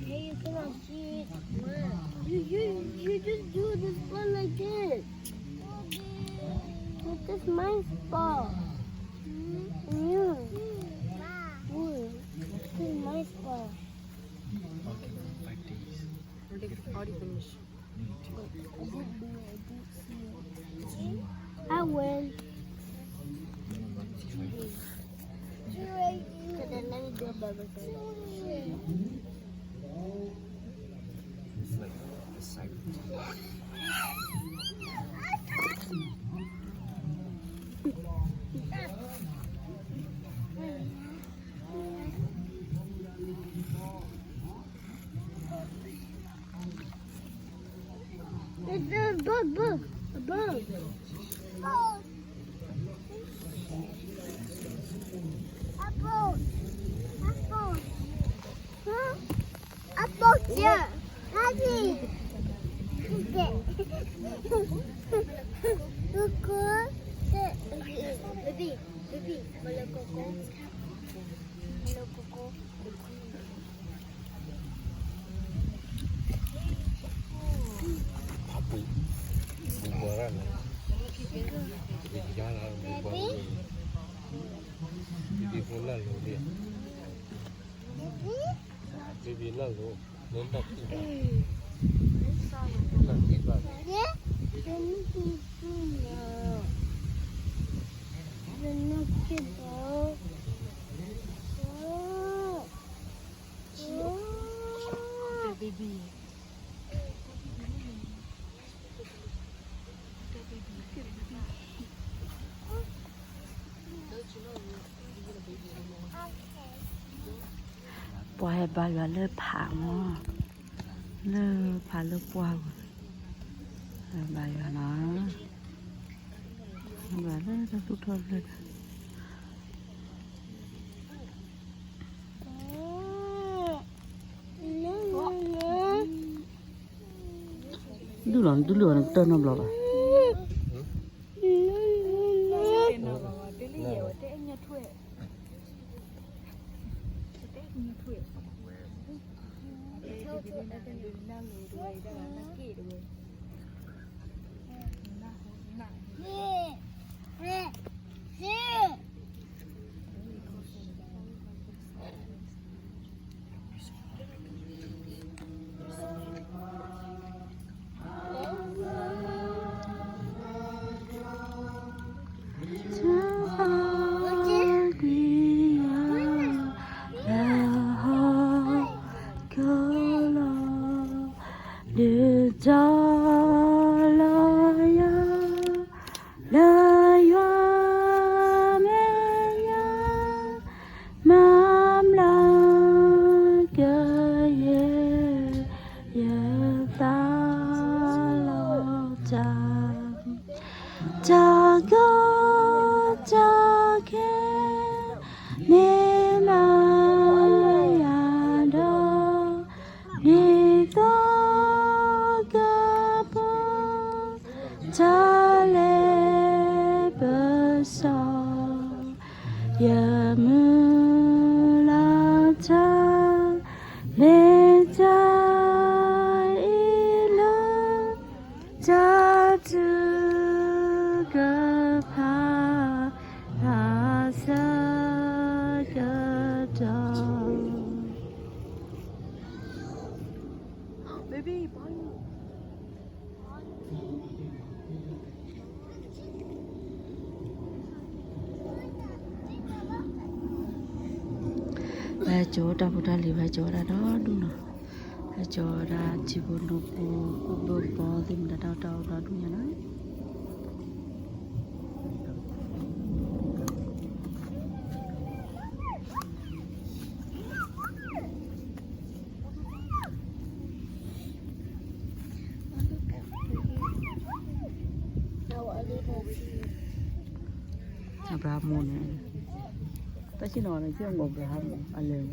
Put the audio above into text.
Hey, you cannot see it. You, you, you just do this one like this. This is my spot. You. This is my spot. How do you finish? I win. Let me do a bubble. It's like the siren. It's a bug, bug, a bug. Apple. Apple. Huh? Apple here. Daddy. Coco. Baby, baby, hello, Coco. Hello, Coco. ဖးပူၤ ဘူၣ်ဘီရၣ်လီၤ ဘံဘံလၢ်လီၤ ဘံဘံဖိလၢ်လီၤ ဘံဘံ ဘံဘံလၢ်လီၤ လၢတၢ်ခံဘၣ် တၢ်ခံဘၣ် ပှၤဟဲဘါယွၤလၢဖးမီၤ လၢဖးလၢပှၢ်ပူၤ ဟဲဘါယွၤနီၤ ဟဲဘါလၢတၢ်သူၣ်ထီၣ်ဖျၢၣ် ဒုၣ်လီၤ နဒုၣ်လီၤ နကတၢၢ်နီတဘျီဘၣ်. Baby, ဟဲကၠီတၢ်ဖိတၢ်လံၤ ဟဲကၠီဝဲဒၣ်ဒီဒူၣ်နီၤ, ဟဲကၠီဝဲဒၣ်ထံဖိနီၢ်ဖိ ကူၣ်ဘၢဘီသ့ၣ်မတၤတၢ်အိၣ်ဒီဒူၣ်ညါနီၤ. အဘြၤဟၣ်မိၣ်န့ၣ် တၢ်ဆ့ၣ်နီၤန့ၣ် ကၠီၣ်မူအဘြၤဟၣ်မိၣ် အလဲၤ